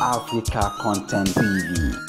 Africa Content TV.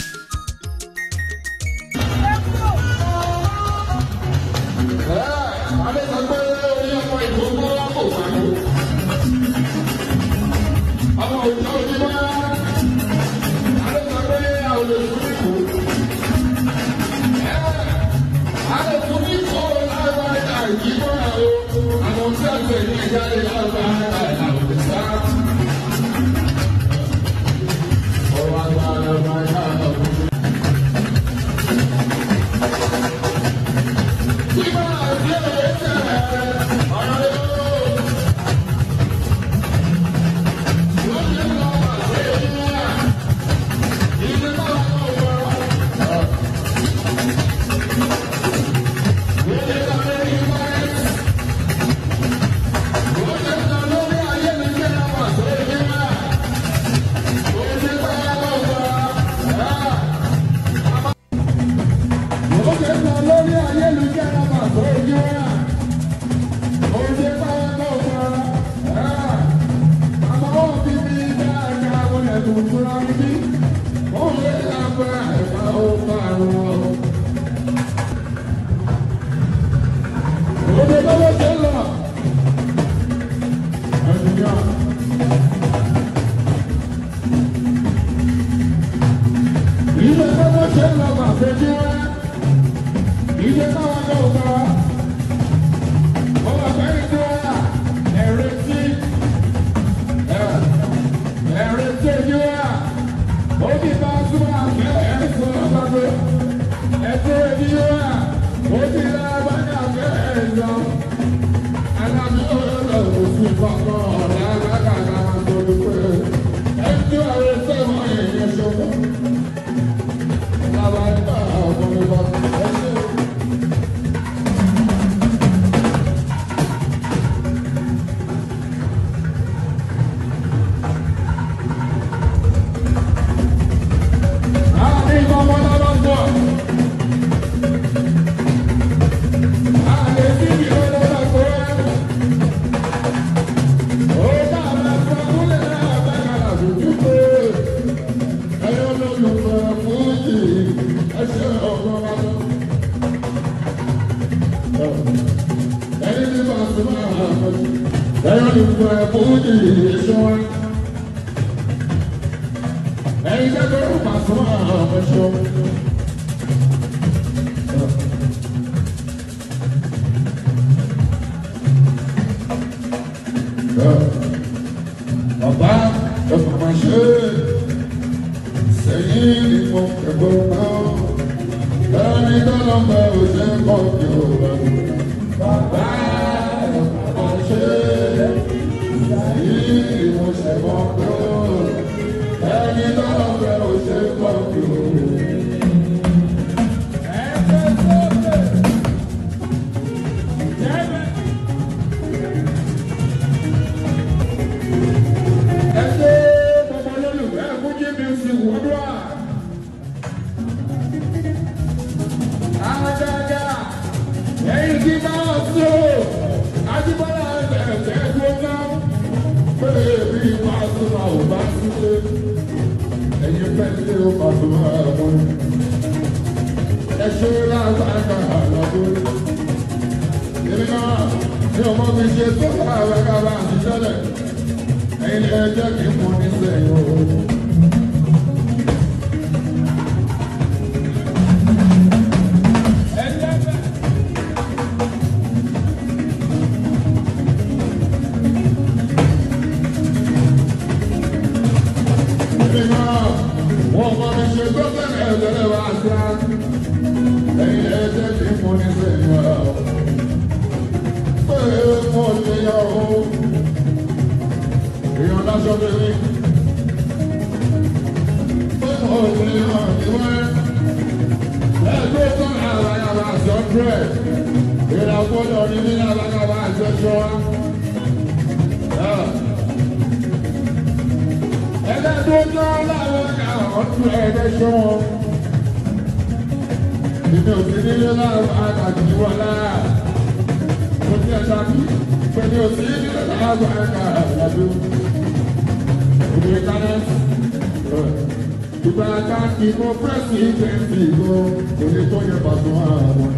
Ìgbà tá ìbò pírẹ́sìdẹ̀ntì ìbò kò lè tó yẹ pàtó àwọn.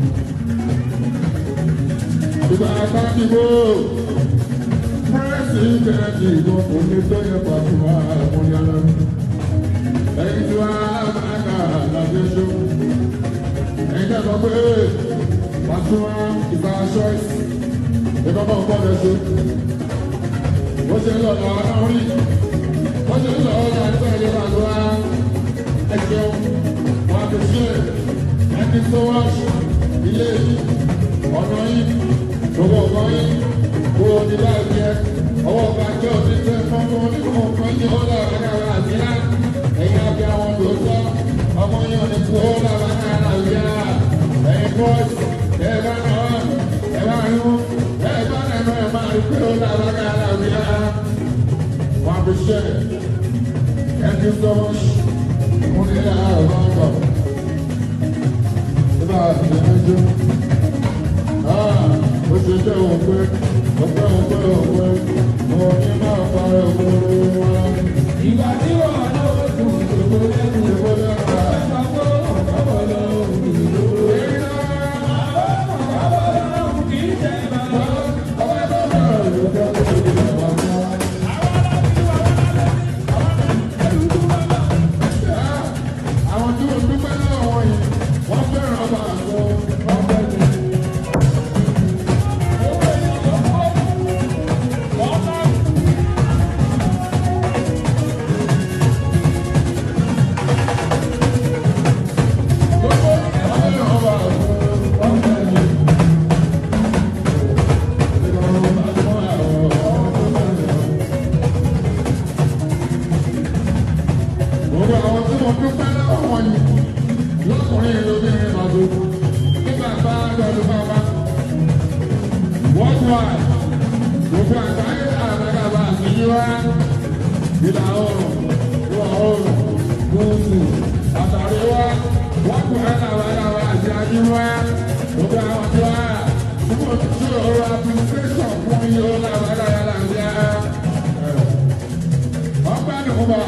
Ìgbà tá ìbò pírẹ́sìdẹ̀ntì ìbò kò lè tó yẹ pàtó àwọn yàrá. Ẹ̀yin tí wàá lábàákà làbí ṣó. Ẹ̀yin tẹ́ sọ pé Pasuma is our choice. Ìkọ́kọ́ ń bọ̀ ṣe. Bó ṣe ń lọ lọ́wọ́ náà rí. Bó ṣe ń lọ ọ̀la ń tẹ̀lé Pasuma. Ẹ ṣeun, wọ́n ti ṣe. Thank you so much. Ilé yìí, ọ̀nà yìí, gbogbo ọ̀gá yìí, kó o ní láì jẹ. Ọwọ́ ọba jẹ́ òní tẹ fọ́nmọ́ onímọ̀ kan yìí ó lọ́ọ̀ kára àbíyá. Ẹ̀yin àbí àwọn lòótọ́, ọmọ yìí ò ní kú ó lọ́ọ̀ kára àbíyá. Ẹ̀yin bọ́ọ̀sì, ẹ bá náà, ẹ bá rún, ẹ bá nínú ẹ máa rí pé ó lọ́ọ̀ kára àbíyá. Wọ́n fi ṣe. Thank you so much. Mo ní àárọ̀ ọ̀gọ̀. Nígbà tí ẹ jó. Ó ṣe jẹ́ òpé, òpé, òpé, òpé. Mo ní máa parẹ́ òpó wọn. Ìgbà tí wọ́n lọ́wọ́ dùn ìṣòro lẹ́nu. Ìṣòro lẹ́nu. Ọ̀pọ̀ ọ̀pọ̀ lọ́wọ́ ìlú. Èyí náà. Ọ̀pọ̀ lọ́wọ́ kì í jẹ́ bàbá. Ọba tó bẹ̀rẹ̀ ló jẹ́ kó ṣe bàbá wọn. Àwọn tí wọ́n dúpẹ́ lọ́wọ́ wọn yìí, wọ́n fẹ́ràn ọba àgọ́, wọ́n fẹ́ mi. Wọ́n fẹ́ràn ọba àgọ́, wọ́n fẹ́ mi. Gbogbo àwọn tí wọ́n dúpẹ́ lọ́wọ́ wọn yìí, lọ́kùnrin lóbìnrin màdó, nígbà bá lọ́dún bàbá. Worldwide, gbogbo àgbáyé àgbàgbà àtìyíwá, ìlà oòrùn, ìwọ̀ oòrùn, gúúsù, àtàríwá, wọ́n kò rẹ́ làwàlàwà àti àyíwá, gbogbo àwọn tí wá, tí mo ti ṣe ọ̀rọ̀ appreciation fún yìí ó làwàlàwà làwíyá. Ọpẹ́ ni mo bá